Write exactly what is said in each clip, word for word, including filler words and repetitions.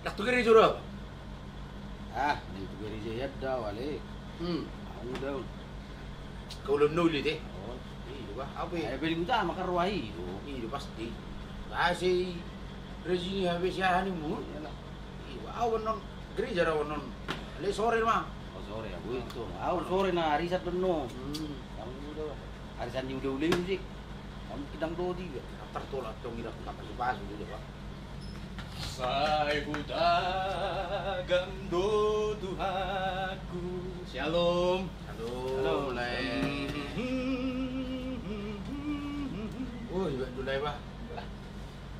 Ndang tu gereja do au. Ah, ndang tu gereja ian do au, Ale. Hmm. Au do. Kaulon noli te. Oh. Iya, bah. Apa ya? Ai, paling utama kan roha i do. Iya, pasti. Bah, si rejini habis ya, honeymoon. Iyalah. Iya, bah. Au annon gereja do au annon. Ale sore ma. Oh, sore ya, gue itu. Au sore na arisan do annon. Hmm. Au do. Arisan ni ule-ule i. Hamu ndang dao di. Ndang tartolap tong, ndang pasu-pasu do, Pak. Sai hutagam do Tuhanku. Shalom. Halo. Halo. Mulai. Oh, iba mulai, Pak.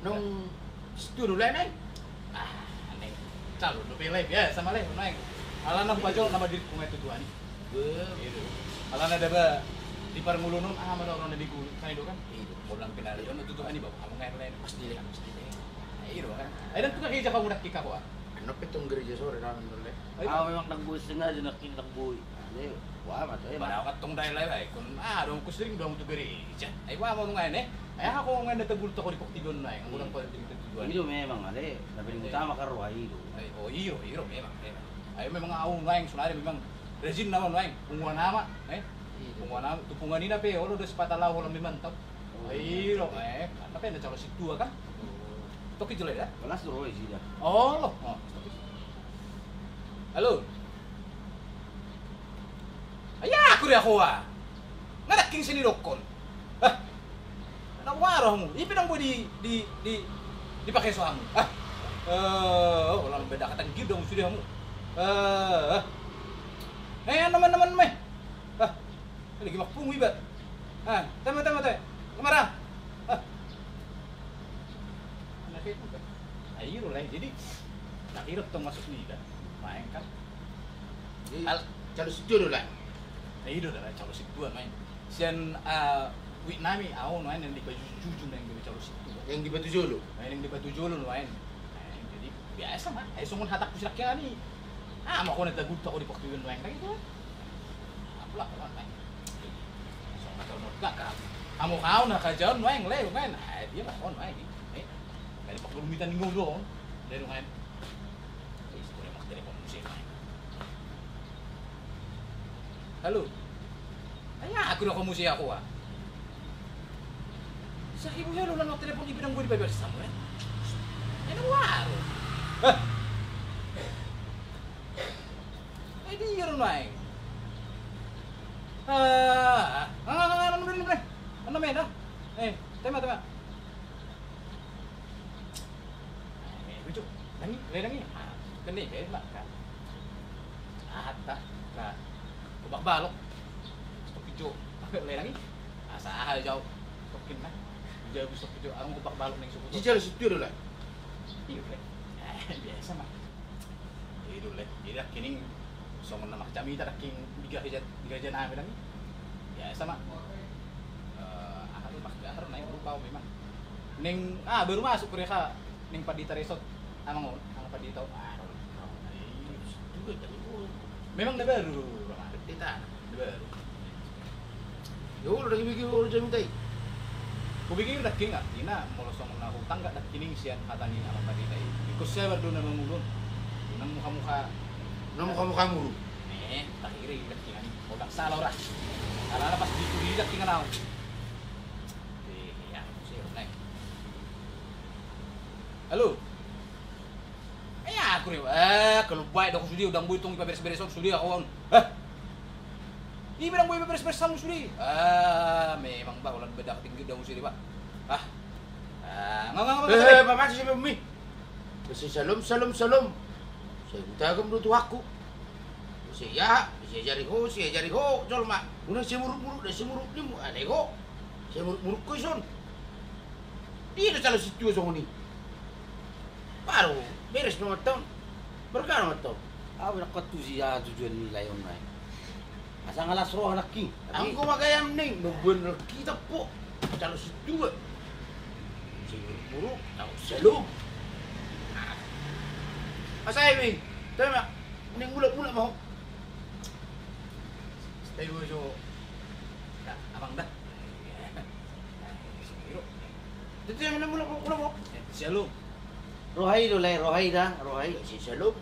Nung situa do, Lae, nai? Ah, nai. Calon do, Lae, biasa ma, Lae, nai. Alana hupajolo nama diriku nunga tujuan i. Beuh. Iya do. Alana daba di parngoluon on, aha ma do, orang na di gulu, kan i do kan? Iya do. Molo ndang pinarajona tujuan i, bawa hamu ngai, Lae. Pasti, Lae, pasti, Lae. Iya do kan? Ai ndang tu gereja hamu nangkin, Pak, ah? Annon pe tong gereja sore, nang, Lae. Au memang ndang boi, sengaja nangkin ndang boi. Jadi, wah, mate, eh, padahal kan tong dai, Lae, Lae, ingkon, ah, adong ku sering do au tu gereja. Ai, wah, mau nungai, ne? Ai, aha, ko nungai na tagulut au di portibi on, nai, anggo ndang paling tinggi tujuan. Iya, memang, Ale, na paling utama kan roha i do. Ai, oh, iyo, iyo, memang, memang. Ai, memang au, nai, sonari memang rajin na au, nai, punguan ama, eh? Iya. Punguan ama, tu punguan ina pe, olo do sipata laho, olo memang tau. Ai, ro, eh, kan, tapi na calon situa kan? Toki jolo ya? Balas ro, isi dah. Oh, lo. Oh, toki. Halo. Ai, aku dia hoa. Nga nangkin sian i dokkon. Hah? Na waro hamu. I pe ndang boi di, di, di, dipake so hamu. Hah? Eh, oh, lalu beda kata gidong sudah hamu. Eh, eh. Eh, teman, teman, meh. Hah? Lagi mak pungu iba. Ah, tama, tama, tama. Kemara? Ah. Anak itu kan. Ayo lah, jadi tak kira tong masuk ni dah. Main kan. Jadi, al-, calon situa do, Lae. Ayo do, Lae, calon situa, main. Sian, ah, wijk nami, au, main yang di Batu Jujung, yang di Batu Jolo. Yang di Batu Jolo, main. Main, jadi biasa ma. Ai songon hatangku sian nangkin i. Ah, molo na tagulut au di portibi on, main kan gitu. Apulah, kawan, main. Songon kata on, gak, gak. Hamu kau na kajaon, main, Lae, main. Ah, dia mah, on, main. Eh, dari portibi on, mita ningo doang. Dari main. Halo. Ai, aku do, hamu sian, aku, ah. Sai ibu helo, lalu telepon, i pe ndang boi dibalas hamu, eh? Ai, na waro. Hah? Ai, dia do, nai. Ah, ah, ah, ah, ah, ah, ah, ah, ah, ah, ah. Eh, tema, tema. Eh, lucu. Dangi, le, dangi. Ah, kene, be, mak, kan. Ah, ta, ta. Gobak balok. Stok ijo. Le, dangi. Asa aha jau. Stokin, nah. Jau stok ijo. Arung gobak balok ning suku. Jijal situ do, Lae. Iyo, Lae. Eh, biasa, mak. Ido, Lae. Jadi, nangkining songon na marjamita, nangkining di gereja, di gereja nami, nangkining. Biasa ma. Eh, aha do, pakai aha do, nai, lupa au memang. Ning, ah, baru masuk mereka, ning pandita resort. Amang on, amang pandita on. Ah, juga tadi. Memang na baru, Roman. Pandita. Na baru. Yo, udah bikin urusan minta i. Hupikir nangkining, artina molo songon na hutangkas nangkining sian hata ni amang pandita i, ingkon sabar do na mangulon. Na muka-muka. Na muka-muka muru. Eh, tak kira i nangkining. Molo ndang salah, ora. Alana pas dituri nangkining au. Eh, iya, sih, nai. Halo. Eh, aku re, eh, kalau baik dong sude, ndang boi tong ipaberes-beres on sude, aku on. Eh. I pe ndang boi ipaberes-beres hamu sude. Ah, memang, bah, holan beda tinggi dong sude, bah. Ah. Ah, nga, nga, nga, eh, eh, pamasi siapa mi? Besi salom, salom, salom. Sai hutagam do Tuhanku. Sai aha, sai ajari ho, sai ajari ho, jolma. Unang sai muruk-muruk, ndang sai muruk nimu, alai ho. Sai muruk-muruk ho ison. Dia do calon situa songon i. Baru beres do mantong. Berkah do mantong. Au, enak kau tusi, ah, tujuan ni lae on, nai. Asa nga las roha nangkining. Anggo ma gayam ning, mamboan Alkitab po. Calon situa. Sai muruk-muruk, calon salom. Asa i, Bing. Tema. Ning mulak-mulak ma ho. Stay dulu, Jo. Ya, abang dah. Jadi, yang mana mulak, mulak, mulak? Eh, shalom. Roha i do, Lae, roha i da, roha i. Isi salop.